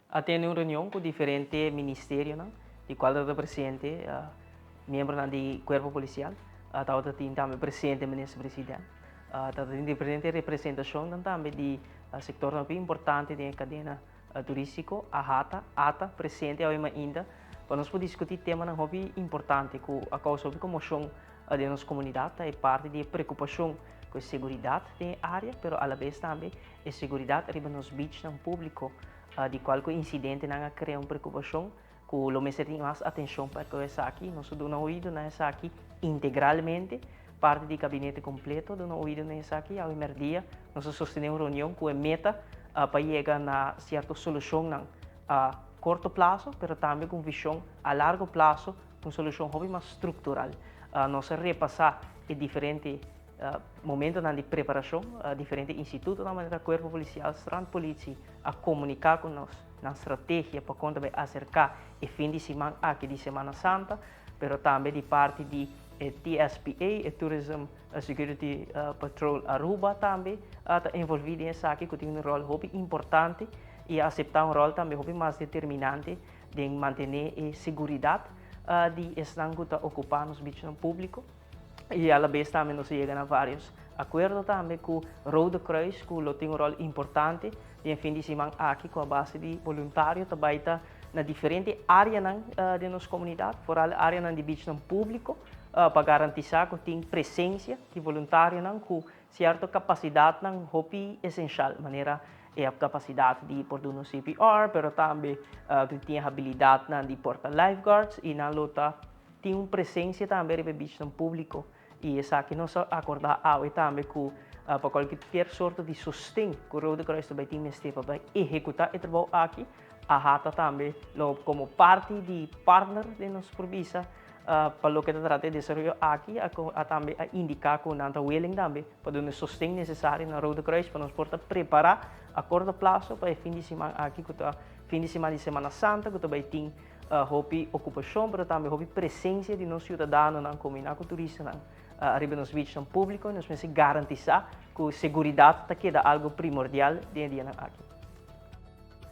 A tene un reunion ku diferente ministerionan, di kual tabata presente miembronan di kuerpo polisial, tabata tin tambe presente minister president, tabata tin diferente representashonnan tambe di sektornan hopi importante den e kadena turístiko, AHATA, ata presente awe mainta pa nos por diskutí temanan hopi importante ku a kousa hopi konmoshon den nos komunidat. Ta e parti di e preokupashon ku e seguridat den e área, pero alabes tambe e seguridat riba nos beachnan públiko, di kual ku insidentenan a krea un preokupashon ku lo mester tin mas atenshon pa ku esaki. Nos a duna oido na esaki integralmente, parti di gabinete kompleto a duna oido na esaki. Awe mèrdia nos a sostené un reunion ku e meta pa yega na sierto solushonnan a korto plaso, pero tambe ku un vishon a largo plaso, un solushon hopi mas struktural. Nos a repasá e diferente momentonan di preparashon, diferente institutonan manera Kuerpo Polisial, Strandpolitie a komuniká ku nos nan strategia pa kon ta bai aserká e fin di siman aki di Semana Santa, pero tambe di parti di e TSPA, e Tourism Security Patrol Aruba tambe ta envolví den esaki ku tin un ròl hopi importante i a aseptá un ròl tambe hopi mas determinante den mantené e seguridat di esnan ku ta okupá nos bichnan públiko. I alabes tambe nos a yega na vários akuerdo tambe ku Rode Kruis ku lo tin un ròl importante den fin di siman aki ku a base di boluntario ta bai ta na diferente áreanan den nos komunidat, foral áreanan di bichnan públiko pa garantisá ku tin presensia di boluntarionan ku sierto kapasidatnan hopi esenshal manera e kapasidat di por duna un CPR pero tambe ku tin e habilidatnan di por ta lifeguards i nan lo ta tin un presencia tambe riba e beachnan publico y esaki nos a acorda awe tambe cu pa cualkier sorto di sosten cu Rode Kruis ta bay tin mester pa bay ehecuta e trabou aki, AHATA tambe lo como parti di partner den nos por bisa pa loke ta trata e desaroyo aki a tambe a indica cu nan ta willing tambe pa duna e sosten necesario na Rode Kruis pa nos por ta prepara a corto plazo pa e fin di siman aki cu ta fin di siman di Semana Santa cu ta bay tin Hopi okupashon pero tambe hopi presensia di nos siudadanonan kombiná ku turistanan ariba nos beachnan públiko i nos mester garantisá ku seguridat ta keda algu primordial den e dianan aki.